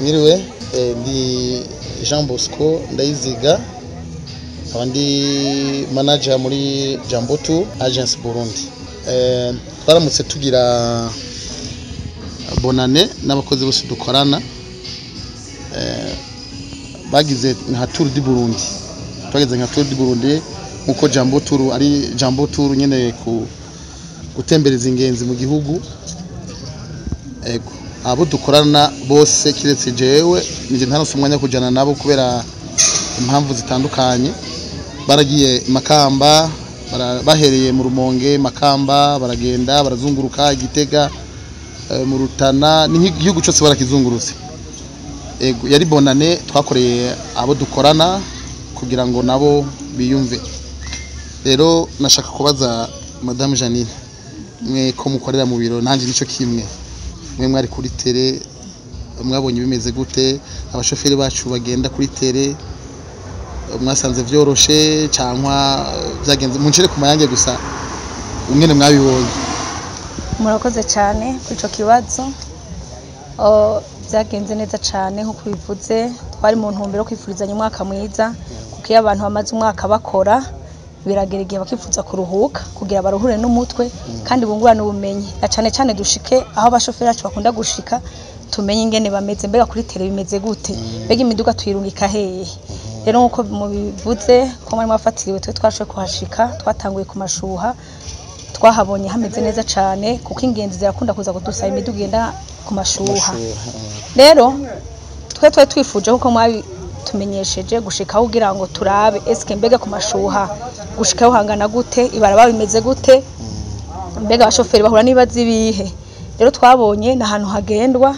Mwiriwe, ndi Jean Bosco Ndayiziga, nkaba ndi manager muri Jambo Tour Agence Burundi. Twaramutse tugira bonane n'abakozi bose dukorana, bagize nka Tour du Burundi, twageze nka Tour du Burundi nkuko Jambo Tour ari Jambo Tour nyene ku gutembereza ingenzi mu gihugu. Ego, abo dukorana bose kiretse jewe nije ntaronse umwanya wo kujana nabo kubera impamvu zitandukanye. Baragiye Makamba, bahereye mu Rumonge, Makamba, baragenda barazunguruka Igitega, mu Rutana, ni nk'igihugu cyose barakizungurutse. Ego, yari bonane twakoreye abo dukorana kugira ngo nabo biyumve. Rero nashaka kubaza Madame Janine, mwe ko mukorera mu biro nanjye nico kimwe, mwe mwari kuri terrain, mwabonye bimeze gute? Abashoferi bacu bagenda kuri terrain mwasanze vyoroshe cyangwa byagenze? Muncire ku mayange gusa umwene mwabibonye. Murakoze cyane kuri ico kibazo. Byagenze neza cyane nk'uko bivuze, twari mu ntumbero yo kwifurizanya umwaka mwiza, kuko iyo abantu bamaze umwaka bakora biragera igihe bakifuza kuruhuka kugira baruhure n'umutwe kandi bungurane ubumenyi, na cane cane dushike aho abashoferi bacu bakunda gushika, tumenye ingene bameze, mbega kuri terrain bimeze gute, mbega imiduga tuyirungika hehe. Rero nk'uko mubivuze ko mwari mwafatiriwe, twe twashoboye kuhashika, twatanguye ku Mashuha, twahabonye hameze neza cane kuko ingenzi zirakunda kuza kudusaba imiduga igenda ku Mashuha. Rero twe twari twifuje kuko mwabitumenyesheje gushikaho kugira ngo turabe eske mbega ku Mashuha gushikaho hangana gute, ibarabara bimeze gute, mbega abashoferi bahura n'ibibazo ibihe. Rero twabonye ni ahantu hagendwa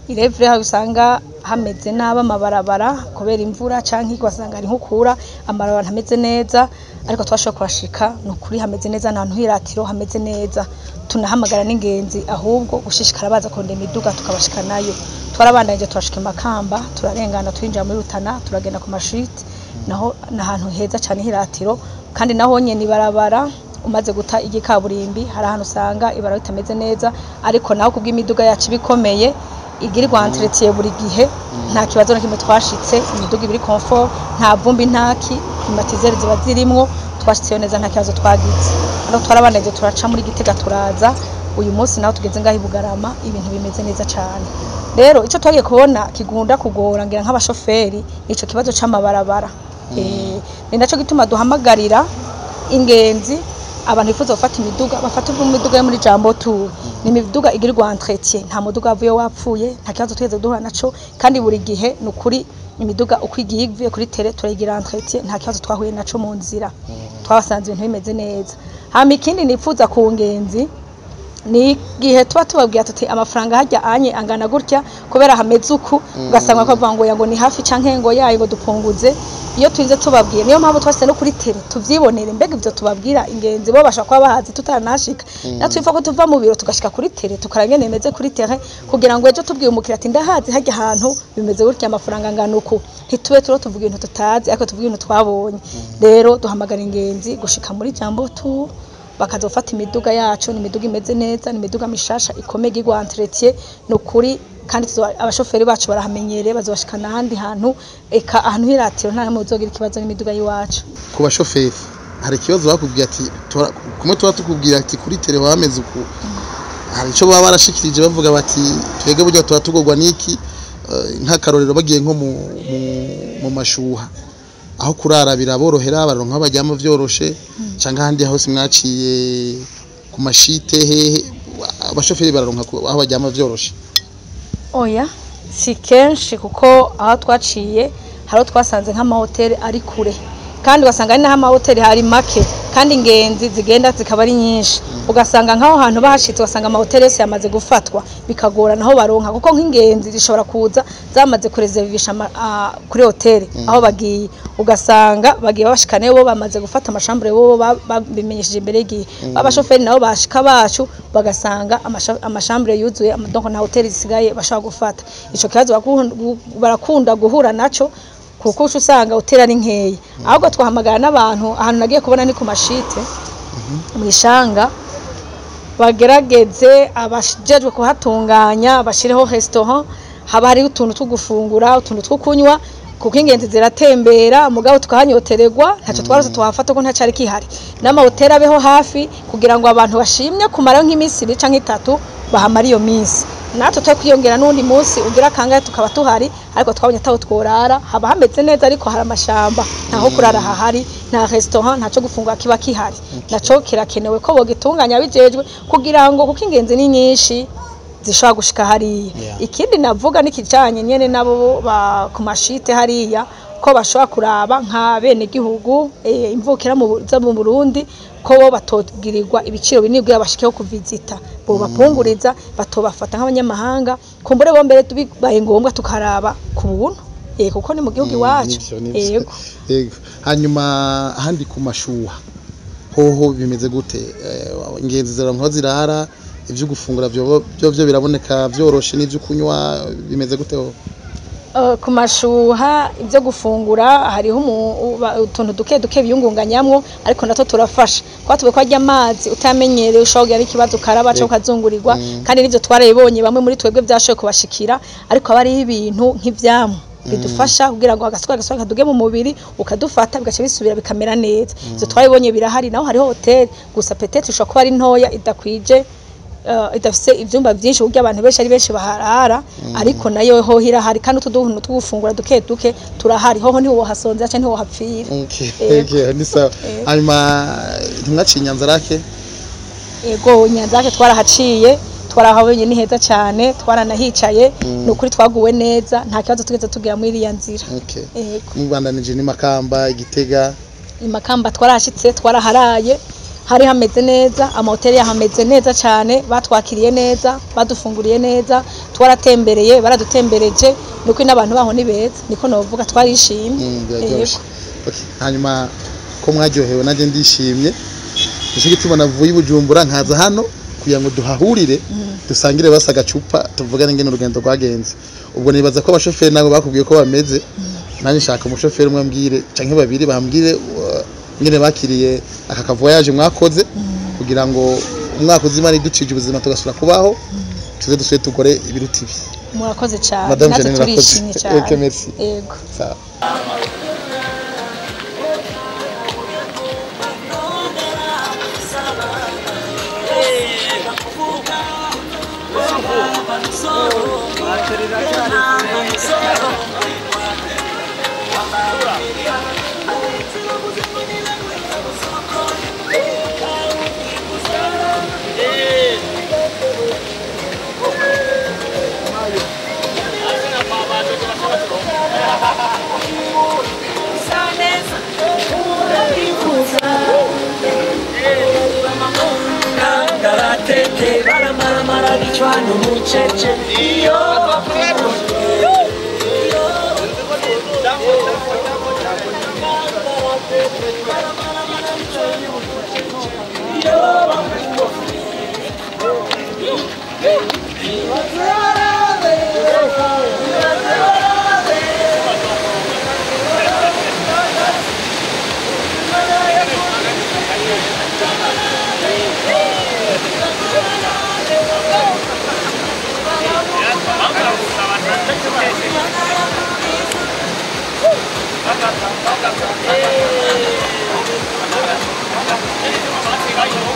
irevure, aho usanga hameze nabi amabarabara kubera imvura canke ugasanga hari inkukura, amabarabara ntameze neza, ariko twashoboye kuhashika, ni ukuri hameze neza, ni ahantu h'iratiro hameze neza. Tunahamagara n'ingenzi ahubwo gushishikara baza kurondera imiduga tukabashikanayo. Twarabandanije turashika i Makamba, turarengana twinjira muri Rutana, turagenda ku mashiti, naho ni ahantu heza cane h'iratiro, kandi naho nyene ibarabara umaze guta igikaburimbi hari ahantu usanga ibarabara ritameze neza, ariko naho kubw'imiduga yacu ibikomeye igirirwa entretien buri gihe, nta kibazo na kimwe twashitse, imiduga ibiri confort, nta vumbi, ntaki climatiseur ziba zirimwo, twashitseyo neza nta kibazo twagize. Hano twarabandanije turaca muri Gitega turaza, uyu munsi naho tugeze ngaho i Bugarama, ibintu bimeze neza cane. Rero ico twagiye kubona kigunda kugora ngira nk'abashoferi nico kibazo c'amabarabara. Ni naco gituma duhamagarira ingenzi, abantu bifuza gufata imiduga bafata imiduga yo muri Jambo Tour. Ni imiduga igirirwa entretien, nta muduga wavuye wapfuye, nta kibazo twigeze duhura naco, kandi buri gihe ni ukuri imiduga uko igiye ivuye kuri terrain turayigira entretien, nta kibazo twahuye naco mu nzira, twabasanze ibintu bimeze neza. Hama ikindi nifuza ku ngenzi ni igihe tuba tubabwira tuti amafaranga harya anye angana gutya kubera hameze uku, ugasanga bakavuga ngo ngo ni hafi canke ngo yayo ngo dupunguze. Iyo turinze tubabwira, niyo mpamvu twase no kuri terrain tuvyibonere mbega ivyo tubabwira ingenzi bo bashobora kuba bahazi tutaranashika. Natwe ifa ko tuva mu biro tugashika kuri terrain tukaraba ingene bimeze kuri terrain, kugira ngo ejo tubwiye umukiriya ati ndahazi harya hantu bimeze gutya amafaranga angana uku, ntitube turo tuvuga ibintu tutazi ariko tuvuga ibintu twabonye. Rero duhamagara ingenzi gushika muri Jambo Tour bakazofata imiduga yacu, ni imiduga imeze neza, ni imiduga mishasha ikomeye igirwa entretien, ni ukuri, kandi abashoferi bacu barahamenyereye, bazobashikana ahandi hantu, eka ahantu h'iratiro nta hamwe uzogira ikibazo n'imiduga y'iwacu. Ku bashoferi hari ikibazo bakubwiye ati kumwe tuba tukubwira ati kuri terrain hameze uku, hari ico baba barashikirije bavuga bati twebwe burya tuba tugorwa n'iki? Nk'akarorero bagiye nko mu Mashuha aho kurara biraborohera, baronka aho baryama vyoroshe, canke ahandi hose mwaciye ku mashite hehe, abashoferi bararonka aho baryama vyoroshe? Oya, si kenshi, kuko aho twaciye hari twasanze nk'amahoteli ari kure, kandi ugasanga ari naho amahoteli hari make kandi ingenzi zigenda zikaba ari nyinshi, ugasanga nk'aho hantu bahashitse ugasanga amahoteli yose yamaze gufatwa, bikagorana aho baronka, kuko nk'ingenzi zishobora kuza zamaze kureservisha kuri hoteli aho bagiye, ugasanga bagiye babashikane bo bamaze gufata amashambure, bo babimenyesheje imbere y'igihe. Abashoferi nabo bashika bacu bagasanga amashambure yuzuye, donc nta hoteli zisigaye bashobora gufata. Ico kibazo barakunda guhura naco, kuko uca usanga hoteli ari nkeya. Ahubwo twahamagara n'abantu, ahantu nagiye kubona ni ku mashite mw'ishanga, bagerageze abajejwe kuhatunganya bashireho restaurant, Haba hariho utuntu two gufungura, utuntu two kunywa, kuko ingenzi ziratembera, mugabo tukahanyotererwa, ntaco twarose tuhafata ko ntacari kihari. N'amahoteli abeho hafi kugira ngo abantu bashimye kumara nk'iminsi 2 canke 3 bahamara iyo minsi. Natwe twe kwiyongera n'undi munsi ugira kangahe tukaba tuhari, ariko twabonye ataho tworara. Haba hameze neza ariko hari amashamba, ntaho kurara hahari, nta restaurant, ntaco gufungura kiba kihari. Naco kirakenewe ko bogitunganya bijejwe kugira ngo, kuko ingenzi ni nyinshi zishobora gushika hariya. Ikindi navuga nikijanye nyene nabo ku mashite hariya, ko bashobora kuraba nka bene gihugu imvukira za mu Burundi, ko bo batogirirwa ibiciro binini kugira bashikeho kuvizita, bo bapunguriza, batobafata nk'abanyamahanga, kumbure bo mbere bibaye ngombwa tukaraba ku buntu, kuko ni mu gihugu iwacu. Nivyo, nivyo. Yego. Hanyuma ahandi ku mashuha hoho bimeze gute? Ingenzi zironka aho zirara, ivyo gufungura vyo vyo biraboneka vyoroshe, n'ivyo kunywa bimeze gute ho? Ku mashuha ibyo gufungura hariho utuntu duke duke biyungunganyamwo, ariko natwo turafasha kuba tuvuga ko arya amazi utamenyereye ushobora kugira n'ikibazo ukaraba canke ukazungurirwa. Kandi n'ivyo twarabibonye, bamwe muri twebwe vyashoboye kubashikira, ariko haba hariho ibintu nk'ivyamwa bidufasha kugira ngo agasukari kaduge mu mubiri, ukadufata bigaca bisubira bikamera neza. Ivyo twarabibonye birahari. Naho hariho hoteli gusa, peut-être ishobora kuba ari ntoya, idakwije, idafise ivyumba vyinshi kuburyo abantu benshi ari benshi baharara, ariko nayo hoho irahari, kandi utu two gufungura duke duke turahari. Hoho ntiwohasonzera canke ntiwohapfira. Yego. Okay, ni sawa. Hanyuma ntimwaciye Inyanzarake? Ego, Nyanzarake twarahaciye, twarahabonye, ni heza cyane, twaranahicaye. Ni ukuri twaguwe neza, nta kibazo tugeze tugira muri iriya nzira. Ego. Mubandanije ni Makamba, Igitega? Imakamba twarahashitse, twaraharaye, hari hameze neza, amahoteli yahameze neza cyane, batwakiriye neza, badufunguriye neza, twaratembereye, baradutembereje. Ni ukuri n'abantu baho ni beza, niko novuga, twarishimye. Biraryoshe. Okay. Hanyuma ko mwaryohewe, nanjye ndishimye, nicyo gituma navuye i Bujumbura nkaza hano kugira ngo duhahurire, dusangire basa agacupa, tuvugane ingene urugendo rwagenze. Ubwo nibaza ko abashoferi nabo bakubwiye ko bameze. Nanjye nshaka umushoferi umwe ambwire canke babiri bambwire ingene bakiriye aka ka voyage mwakoze, kugira ngo umwaka uza Imana iducije ubuzima tugasubira kubaho, tuze dusubire tugore ibiruta ibi. Murakoze cyane. Madame Natwe Janine, urakoze. turishimye cyane. Okay, merci. Yego. Sawa. Ngaratete baramaramara bicwa n'umucece iyo.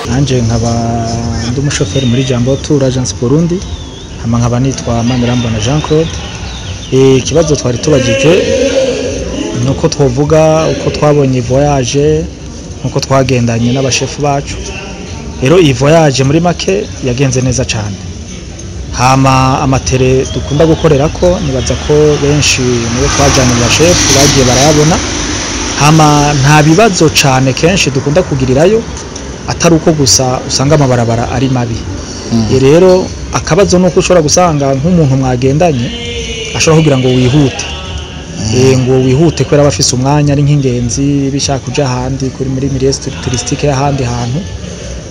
Nanjye nkaba ndi umushoferi muri Jambo Tour Agence Burundi, hama nkaba nitwa Manirambona Jean Claude. Ikibazo twari tubagije ni uko twovuga uko twabonye voyage, nkuko twagendanye n'abashefu bacu. Rero iyi voyage muri make yagenze neza cyane. Hama amatere dukunda gukorera ko, nibaza ko benshi nibo twajyanye mu bashefu bagiye barayabona. Hama nta bibazo cyane kenshi dukunda kugirirayo, atari uko gusa usanga amabarabara ari mabi. Rero akabazo ni uko ushobora gusanga nk'umuntu mwagendanye ashobora kugira ngo wihute, ngo wihute kubera aba afise umwanya, ari nk'ingenzi bishaka kuja ahandi kuri muri milieu touristique y'ahandi hantu,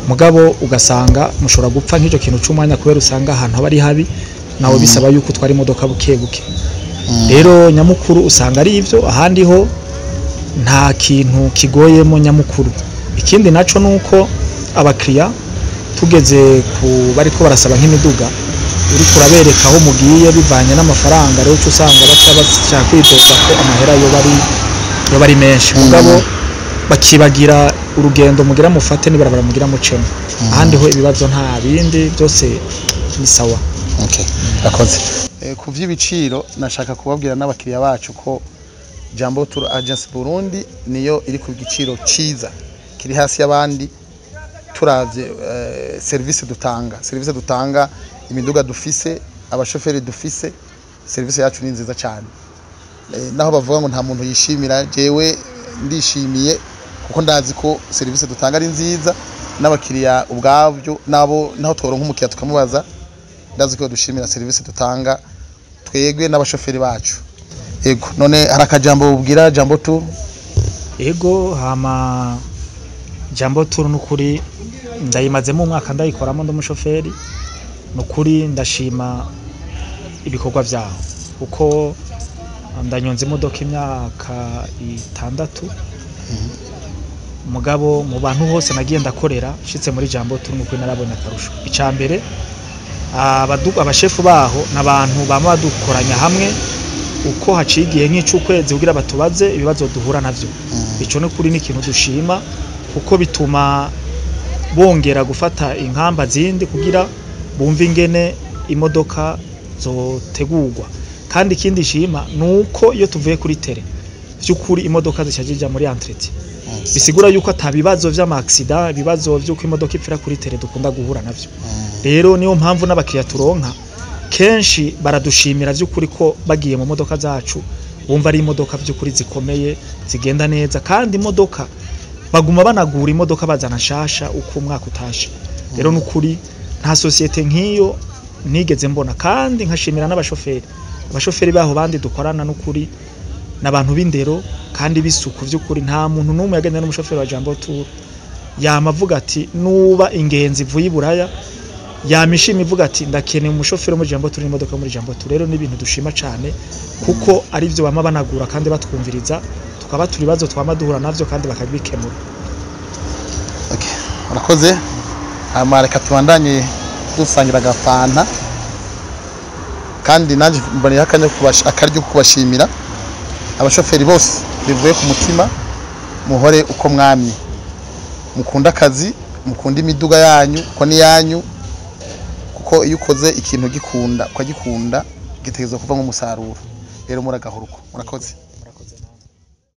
mugabo ugasanga mushobora gupfa nk'icyo kintu c'umwanya, kubera usanga ahantu haba ari habi, nawe bisaba yuko utwara imodoka buke buke. Rero nyamukuru usanga ari ivyo, ahandi ho nta kintu kigoyemo nyamukuru. Ikindi naco nuko abakiriya tugeze ku bariko barasaba nk'imiduga, uri kurabereka aho mugiye bivanye n'amafaranga, rero uca usanga baca bashaka kwidoga ko amahera yo bari menshi, mugabo bakibagira urugendo mugira mufate n'ibarabara mugira mucemo. Ahandi ho ibibazo nta bindi, byose ni sawa. Okay, akoze. Ku vy'ibiciro nashaka kubabwira n'abakiriya bacu ko Jambo Tour Agence Burundi niyo iri ku giciro ciza kiri hasi y'abandi, turavye service dutanga, imiduga dufise, abashoferi dufise, service yacu ni nziza cyane. Naho bavuga ngo nta muntu yishimira, jewe ndishimiye kuko ndazi ko service dutanga ari nziza, n'abakiriya ubwabyo nabo naho tworonka umukiriya tukamubaza, ndazi ko dushimira service dutanga twegwe n'abashoferi bacu. Ego, none hari akajambo ubwira Jambo Tour? Ego, hama Jambo Tour nukuri ndayimazemo umwaka ndayikoramo, ndi umushoferi, nukuri ndashima ibikorwa vyaho kuko ndanyonze imodoka imyaka 6. Mugabo mu bantu hose nagiye ndakorera nshitse muri Jambo Tour nukuri narabonye akarusho. Ica mbere, abashefu baho n'abantu bama badukoranya hamwe uko haciye igihe nk'ic'ukwezi kugira batubaze ibibazo duhura navyo. Ico nukuri ni ikintu dushima kuko bituma bongera gufata inkamba zindi kugira bumve ingene imodoka zotegurwa. Kandi ikindi shima nuko iyo tuvuye kuri tere vy'ukuri imodoka zishajija muri entretien, bisigura yuko atabibazo vy'ama accident, ibibazo vy'uko imodoka ipfira kuri tere dukunda guhura navyo. Rero niyo mpamvu n'abakiriya turonka kenshi baradushimira vy'ukuri ko bagiye mu modoka zacu bumva ari imodoka vy'ukuri zikomeye zigenda neza, kandi imodoka baguma banagura imodoka bazana nshasha uko umwaka utashe. Rero nukuri nta societe nk'iyo nigeze mbona, kandi nkashimira n'abashoferi. Abashoferi baho bandi dukorana nukuri n'abantu b'indero kandi bisuku vy'ukuri. Nta muntu n'umwe yagenda n'umushoferi wa Jambo Tour yama avuga ati nuba ingenzi ivuye iburaya, yamishima ivuga ati ndakeneye umushoferi muri Jambo Tour n'imodoka muri Jambo Tour. Rero ni ibintu dushima cyane kuko ari byo bama banagura kandi batwumviriza, tukabatura ibibazo twama duhura navyo kandi bakabikemura. Okay, urakoze. Hama reka tubandanye dusangira agafanta, kandi nanje mboneye akanya akaryo kubashimira abashoferi bose bivuye ku mutima. Muhore uko mwamye, mukunda akazi, mukunda imiduga yanyu ko ni yanyu, kuko iyo ukoze ikintu gikunda ukagikunda gitegerezwa kuva nk'umusaruro. Rero muragahuruko, murakoze.